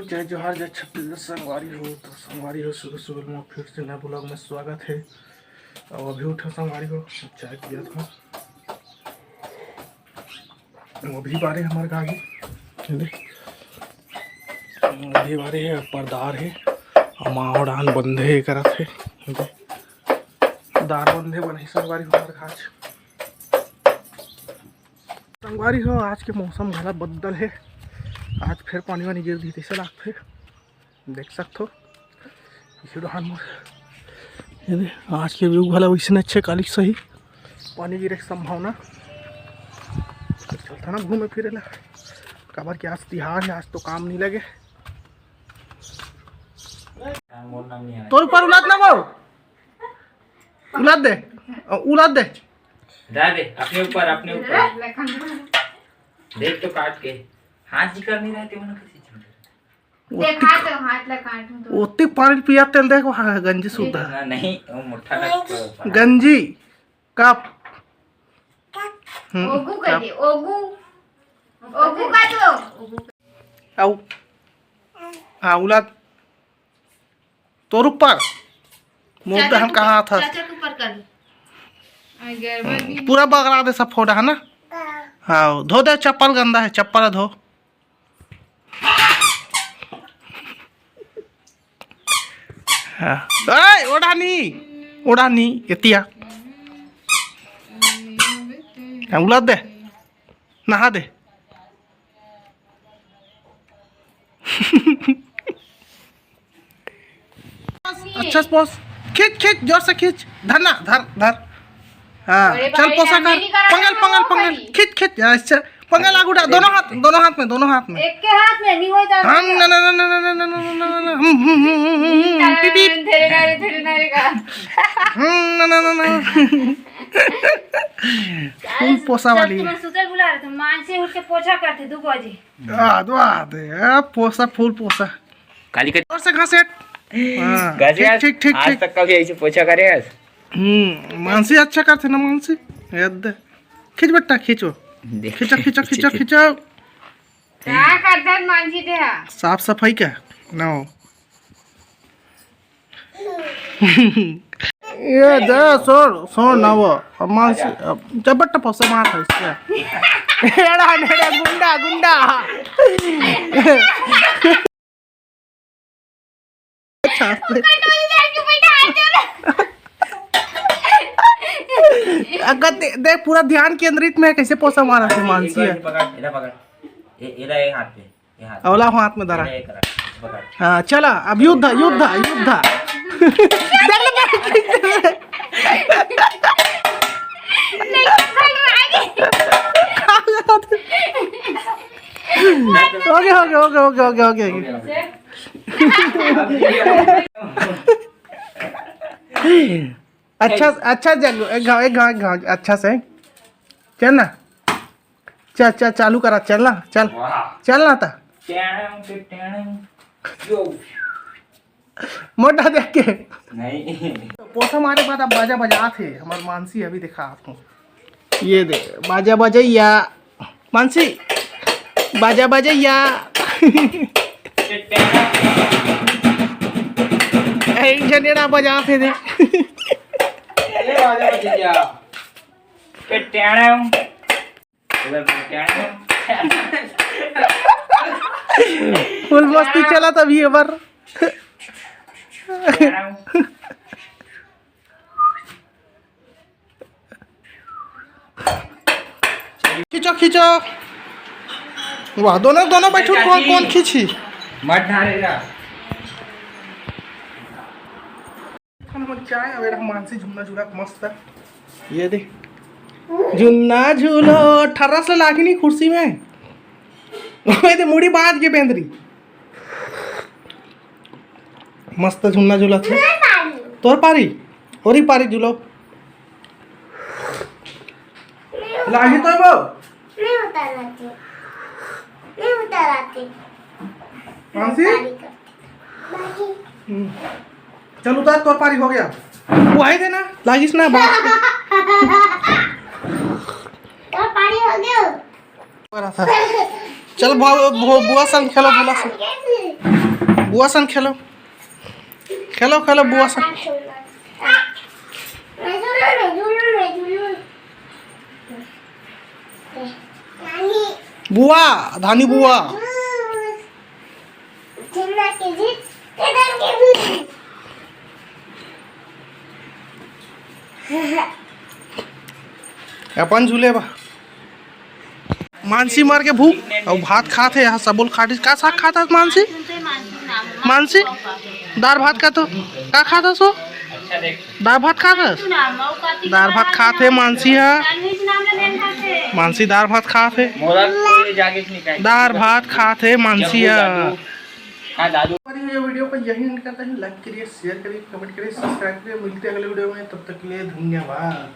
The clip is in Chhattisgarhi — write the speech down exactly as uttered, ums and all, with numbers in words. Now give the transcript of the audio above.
जय जोहार, जय छत्तीसगढ़ संगवारी हो। तो संगवारी हो, सुबह सुबह में फिर से नया vlog में स्वागत है। अब अभी उठा संगवारी हो, चाय पिया था। वो भी बारे हमारे गागी, अभी बारे है, पर्दार है, अमावड़ान बंधे करत है। दार बंधे बने संगवारी हो हमारे घाच। संगवारी हो, आज के मौसम घला बदल है, आज फिर पानी वानी गिर दी तैसे लागथे। देख सकथो इसी डहान मोर, ये दे, आज के view घला वैसे अच्छे काली सही पानी गिरे के संभावना। तो चलता ना घूमे फिरे ला, काबर कि आज तिहार है, आज तो काम नहीं लगे। तोर ऊपर उलाद ना वो, उलाद दे, उलाद दे। जा दे, अपने ऊपर, अपने ऊपर। देख तो काट के। हाथ जिकर नहीं रहते, उन्होंने कैसे चिमटे? देखा तो हाथ ला काटूं तो। ओती पानी पिया तेल देखो, हाँ, गंजी सुद्धा। ना, नहीं, वो मोटा ना। गंजी, कप। हम्म, ओगू कप। कर दे, ओगू। ओगू का तो। आओ। हाँ, उलाद। तोर ऊपर। मोर चाचा दहन के कहाँ ऊपर, था? चाचा के ऊपर कर। अगर हम्म, पूरा बगरा दे सब फोड़ा है ना? हाँ, धो दे, चप्पल गंदा है, चप्पल धो। हाँ। ए, ओढ़ा नी, ओढ़ा नी, एतिया। हाँ, उलाद दे, नहा दे। अच्छा से पोस, खींच, खींच, जोर से खींच, धर ना, धर, धर। हाँ, अरे चल भाई, पोसा कर, नहीं करा पंगल, था, पंगल, वो पंगल, करी। खींच, खींच, अच्छा, पंगल आगू उठा, दोनों हाथ, दोनों हाथ में, दोनों हाथ में। एक के हाथ में नहीं होता। हम ना, ना, ना, हम्म, हम्म, हम्म, हम्म, हम्म, पीप, पीप। धरे ना रे, धरे ना रे का। हम्म, ना, ना, ना, ना। फुल पोसा वाली। तुम सुतल बुला रहे थे, मानसी उठ के पोछा करते दो बजे। आ, दो आ दे, आ, पोसा, फुल पोसा। काली का जोर से घसेट। हाँ, घसेट। ठीक, ठीक, ठीक, आज ठीक। तक कभी ऐसे पोछा करे हस? हम्म, मानसी अच्छा करथे ना मानसी। याद दे। खींच बेटा, खींचो। देख। खींचो, खींचो, खींचो, खींचो। क्या करता है मानसी दे? साफ सफाई का? ना हो। ये जा, छोड़, छोड़ ना वो। अब मानसी, अब जब बेटा पोसा मार है इसका। एड़ा, एड़ा, गुंडा, गुंडा। अच्छा, अगर दे, दे, पूरा ध्यान केंद्रित में कैसे पोसा मारा है मानसी है। पकड़, इधर पकड़। ए, इधर एक हाथ पे, ये हाथ। अवला हाथ में धरा। इधर एक रख, पकड़। हाँ, चला, अब युद्ध, युद्ध, युद्ध। ओके, ओके, ओके। अच्छा, अच्छा, जग-, एक घाव, एक घाव, एक घाव, अच्छा से। चल ना। चल, चल, चालू करा, चल ना, चल। वाह। चल ना ता। टेड़ंग, टेड़ंग। यो। मोटा देख के। नहीं। पोछा मारे बाद अब बाजा बजात हे, हमार मानसी अभी देखा आपको। ये दे, बाजा बजैया। मानसी, बाजा बजैया। एक झनेड़ा बजात हे दे। ये बाजा बजैया। टेड़ंग। फुल मस्ती चला तभी ये बार। खींचो, खींचो। वाह, दोनों, दोनों बैठो, कौन, कौन खींची? मत ढालेगा। खाना मन चाय, अब एड़ा मानसी झुन्ना झुला मस्त। ये दे। झुन्ना झूलो, ठर्रा से लागी नहीं कुर्सी में। ओए दे, मुड़ी बांध के बेंदरी। मस्त झुन्ना झुला छे। तोर पारी, ओरी पारी झुलो। लागी तो वो। नहीं उतार आती। नहीं उतार आती। मानसी? पारी करती। नहीं। हम्म। चल उतार, तोर पारी हो गया। वो आई देना, लागिस ना बात। तोर पारी हो गया। करा था। चल भा-, भो-, बुआ संग खेलो, भोला संग। बुआ सन खेलो, खेलो, खेलो बुआ सन। बुआ, धानी बुआ। अपन झूले बा। मानसी मर के भूख अउ भात खात हे। यहाँ सबो ल खाटिस। का साग खात हस मानसी? मानसी, दार भात का तो का खात हस वो? दार भात खात हस? दार भात खात हे मानसी ह। मानसी दार भात खात हे। दार भात खात हे मानसी ह। हाँ, दादू। और ये वीडियो को यही एंड करते हैं। लाइक करिए, शेयर करिए, कमेंट करिए, सब्सक्राइब करिए। मिलते हैं अगले वीडियो में, तब तक के लिए धन्यवाद।